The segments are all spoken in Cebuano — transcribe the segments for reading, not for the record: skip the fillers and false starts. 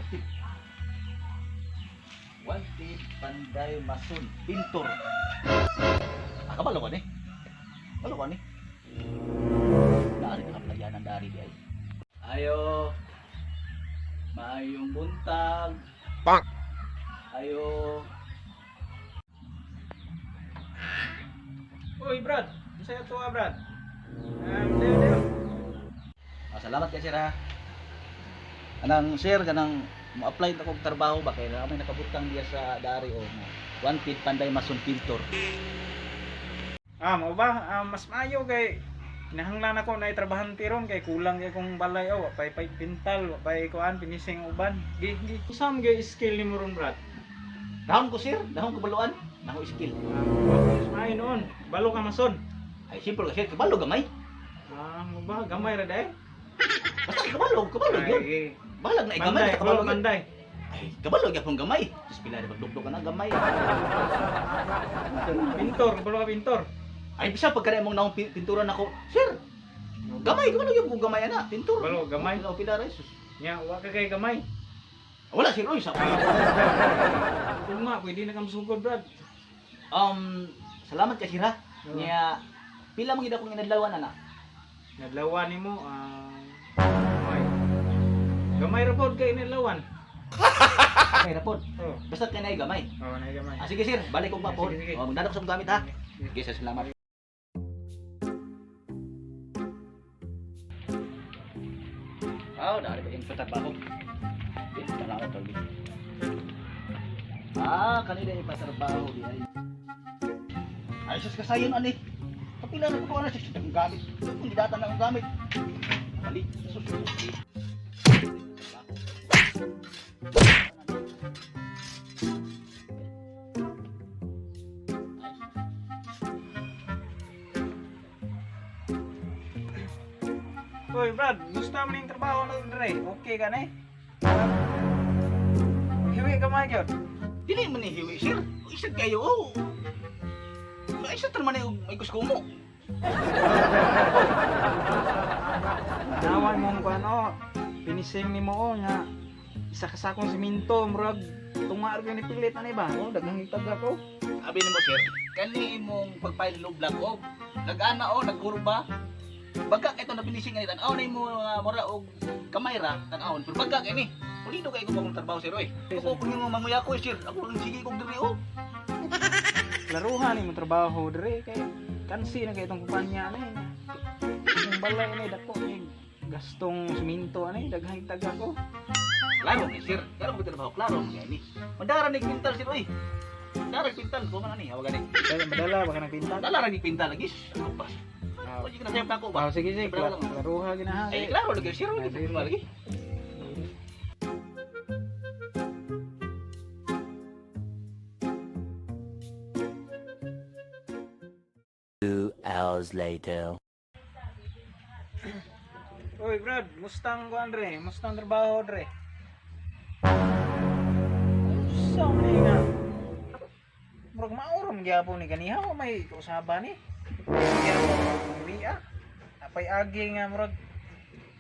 Wanted. Wanted Panday Mason Pintor. Ah, kabalo ko ni. Kabalo ko ni. Naari ka playanan dari di ay. Ayo. Maayong buntag. Bang. Ayo. Uy, Brad. Masaya to ah, Brad. Deo, deo. Ah, salamat kay sir ha. Anang sir kanang mo-apply na kog trabaho ba kay may nakabutang diya sa dari o mo. Wanted Panday Mason Pintor. Ah, mao ba? Ah, mas maayo kay kinahanglan ako na itrabahante ron kay kulang kay kong balay oh, wa pay pay pintal, wa pay kuan finishing uban. Gi, gi. Usam gyud skill nimo ron, Brad? Dahon ko sir, dahon ko baluan, nako skill. Ah, mas maayo noon. Balo ka mason. Ay simple ka sir, kabalo gamay. Ah, mo ba gamay ra day? Basta kabalo, kabalo Ay, yun. gi. Balag na igamay, Manday, basta kabalo balo yun. manday. Ay, kabalo gyapon gamay. Diyos pila rin magdugdog ka na gamay. Pintor, balo ka pintor. Ay bisa pagka mong naong pintura nako, sir. Gamay, kabalo gyud kung gamay ana, pintur. Kabalo, gamay. Pila pila ra sus. Nya, wa ka kay gamay. Wala sir, oy sa. Kung nga, pwede na kang sugod, Brad. Um, salamat kay sir ha. Oo. Nya pila man gid akong inadlawan ana. Nadlawan nimo ah gamay. Gamay ra pod kay inadlawan. Okay ra pod. Oh. Basta kay nay gamay. Oh, na gamay. Ah, sige sir, balik kog pa pod. Sige, sige. Oh, magdala ko sa gamit ha. Sige sir, salamat. Oh, dari ba yung trabaho? Eh, tanaw to. Ah, kanila ipatrabaho di ay. Ay, sus kasayon ani. Kapila na ko ana sus ang gamit. Kung gidatan na ang gamit. Balik sus. Sus. Hoy, Brad, gusto mo ning trabaho na dre? Okay ka na eh? Hiwi ka man gyud. Dili man ni hiwi sir. Isa kayo oh. Isa tra man og may gusto mo. Nawan mong kuan oh. Finishing nimo oh nga isa ka sakong simento murag tunga ra gyud ni pilit ani ba? Oh, daghang itag ako. Abi nimo sir, kani imong pagpile og block og nag-ana o nagkurba. Baga kay to na finishing ani tan-aw na imo nga mura og kamay ra tan-awon pero baga kay ni. Pulido kay ko akong trabaho sir oy. Ako kung yung manguya ko eh, sir, ako lang sige kog diri oh. Laruhan nimo trabaho dre kay kansi na kay itong kumpanya ani. Ang balay ani dako ni gastong simento ani daghang itag ako. Klaro ni sir, klaro ko trabaho, klaro kay ni. Mandara ni quintal sir oy. Mandara quintal ko man ani, hawagan ni. Dala madala baka nagpintal. Dala ra ni quintal lagi. Ako pa. Wala ka na sayop nako ba? Ah, sige sige, klaruha ginaha. Ay klaro lagi sir, wala Sige. lagi. 2 hours later. Uy, Brad, mustang ko Andre, mustang trabaho Andre. Sa ni nga. Murag maorom gyapon ni ganiha o may kausaba ni. Gyapon ah. Apay agi nga murag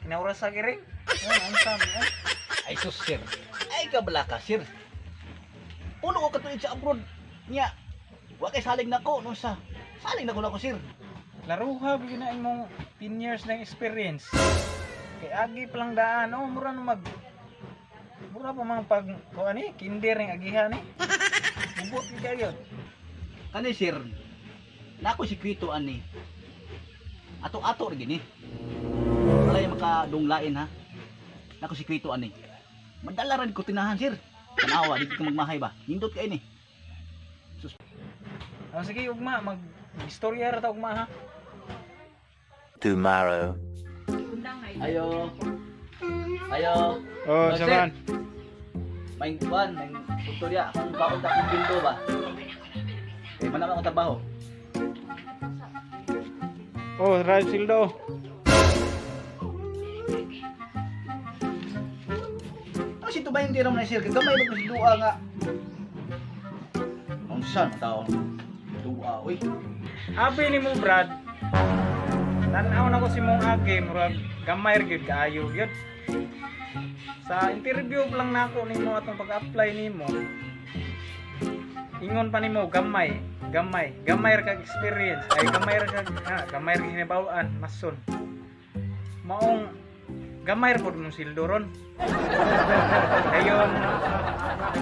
kinauras sa kiring. Oh, unsa man eh. Ay sus sir. Ay kabala ka sir. Puno ko katuig sa abroad. Nya. Wa kay salig nako no sa. Salig nako nako sir. Laruha gyud na imong 10 years ng experience. Kay agi pa lang daan oh, mura na mag mura pa mga pag kuan ni, kinder ning agihan ni. Bubot gyud kayo. Kani sir. Nako sikreto ani. Ato-ato ra gini. Wala yung makadunglain ha. Nako sikreto ani. Madala ra ni ko tinahan sir. Tanawa di ka magmahay ba. Nindot kay ni. Oh, sige ugma mag istorya ra ta ugma ha. Tomorrow. Ayo. Ayo. Oh, Oh, saman. May kuan, may punto dia. Akong baon ta akong pinto ba. Kay man ang trabaho. Oh, Raj Sildo. Ano si Tubay hindi naman na sir? Kagamay ba ko si Dua nga? Unsa na taon? Dua, uy. Abi ni mo Brad. Tan-aw na ko si mong agi murag gamay ra gyud kaayo gyud. Sa interview lang nako nimo atong pag-apply nimo. Ingon pa nimo gamay, gamay, gamay ra kag experience, ay gamay ra kag gamay ra hinabaw-an, mason. Maong gamay ra pud mong sildo ron. Ayon,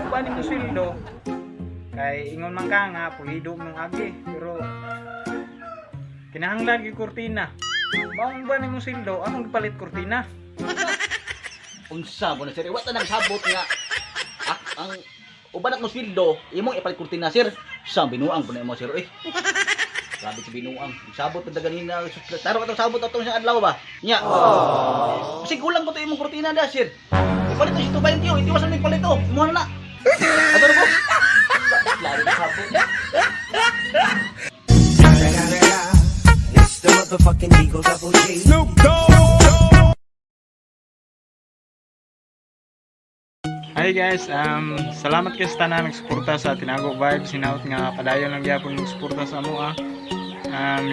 uban nimo sweldo kay ingon man ka nga pulido mong agi pero kinahanglan gyud kurtina. Maong ba nimo sweldo akong gipalit kurtina. Unsa mo na, sir? Wa ta nagsabot nga ang uban akong sweldo, imong ipalit kurtina, sir. Sa binuang po na imo, sir, eh. Grabe si binuang. Sabot pa ganina. Taro ka sabot atong siyang adlaw ba? Nya. Kasi kulang ko to imong kurtina da, sir. Ipalit to si 220, oh. Itiwasan mo ipalit to. Imuha na na. Ato na ko. Klaro sabot. It's the motherfucking Eagle Double G. Hi guys, salamat kay sa tanan nagsuporta sa Tinago Vibes, hinaut nga padayon lang gyapon nagsuporta sa amo ah.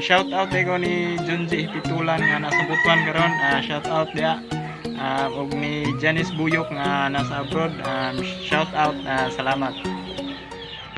Shout out ko ni Junji Pitulan nga nasa Butuan karon, shout out dia. Ug ni Janice Buyok nga nasa abroad, shout out, salamat.